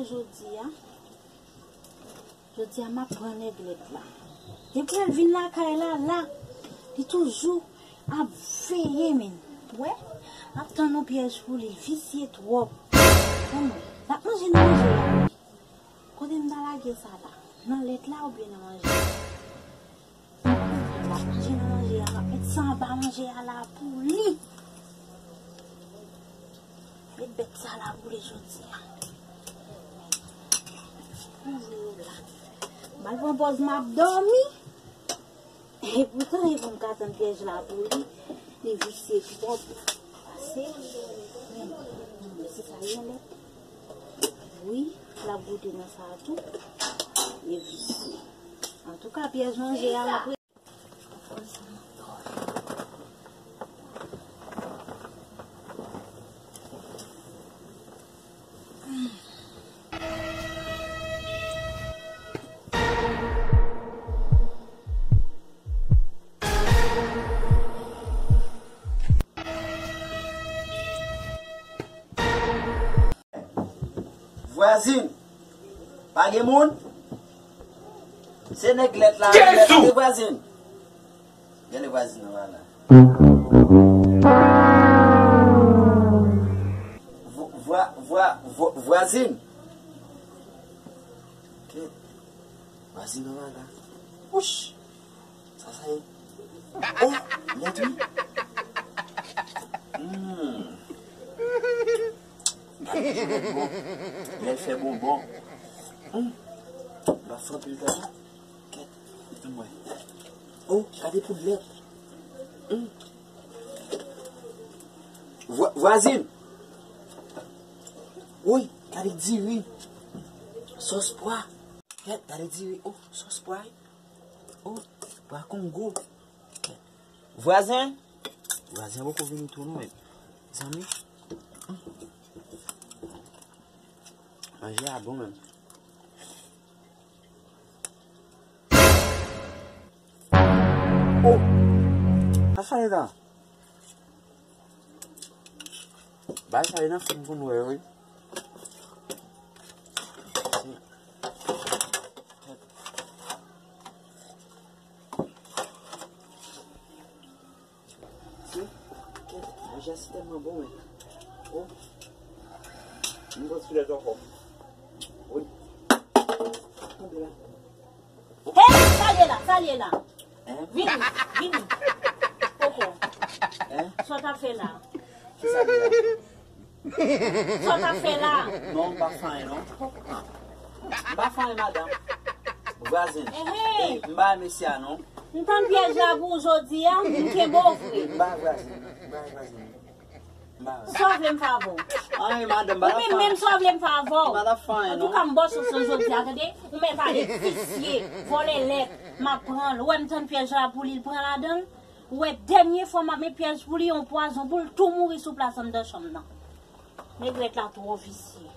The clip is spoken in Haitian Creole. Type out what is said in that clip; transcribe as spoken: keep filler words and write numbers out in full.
Jodi a, jodi a m ap pran nèglèt la. Depi l vin lakay la, la, li toujou ap veye, men. Wè, m ap tann yon pyèj pou li, visye twòp. Anmwey, l ap manje nan manje a. Kote m ta lage sa la? Nan lèt la oubyen nan manje? L ap manje nan manje a, m ap met sa anba manje a la pou li. Met bèt sa la pou li jodi a. Kouvri yo la. M al pran pòz m ap dòmi. E poutan, e pou m ka tann pyèj la pou li, li visye twòp. Pase, men, se sa yon lèt. Wi, l ap goute nan sa a tou. Li visye. Antouka, pyèj manje a, l ap Vwazin, pa gen moun? Se nèglèt la, nèglèt la, vwazin. Gade vwazin nan la. Vwa-, vwa-, vwa-, vwa-, vwazin. Kèt. Vwazin nan la. Wouch. Sa, sa ye. Oh, lèt wi. Hmm. Gade ki lèt bon. Lè l fè bonbon. Hmm. L ap fè anpil tan. Kèt. Ann wè. Oh, gade poud lèt. Hmm. Vwa-, vwazin. Woy, gade diri. Sòs pwa. Kèt, gade diri. Oh, sòs pwa. Oh, pwa Kongo. Vwazen? Vwazen poko vini tou non, men. Zanmi. Manje a bon, men. Oh! Sa fè la? Bay sa li nan fim pou nou wè, wi. Si. Kèt, manje a si tèlman bon, men. Oh. M pran ti filèt ankò. Wi. Tonbe la. Hey, sa l ye la, sa l ye la? Hein? Vini, vini. Koko. Hein? Sa w t ap fè la? Ki sa l ye la? Sa w t ap fè la? Non, m pa fè anyen, non. M pa fè anyen, madanm. Vwazen. Ehe. Ey, m pa mesye a, non. M tann pyèj la pou w jodi a, m kenbe w vre. M pa vwazen. M pa vwazen. M pa vwazen. Sa w vle m fè avè w? Anyen, madanm, m pa fè anyen. Ou menm, menm sa w vle m fè avè w? M pa fè anyen, non. Antouka, m ba w chans lan jodi a, tande? Ou mèt ale, visye, vòlè lèt, m ap pran l. Ou wè m tann pyèj la pou li, l pran ladan l? Ou wè, dènye fwa m ap met pyèj pou li, yon pwazon pou l tou mouri sou plas anndan chanm nan. Negrèt la twò visye.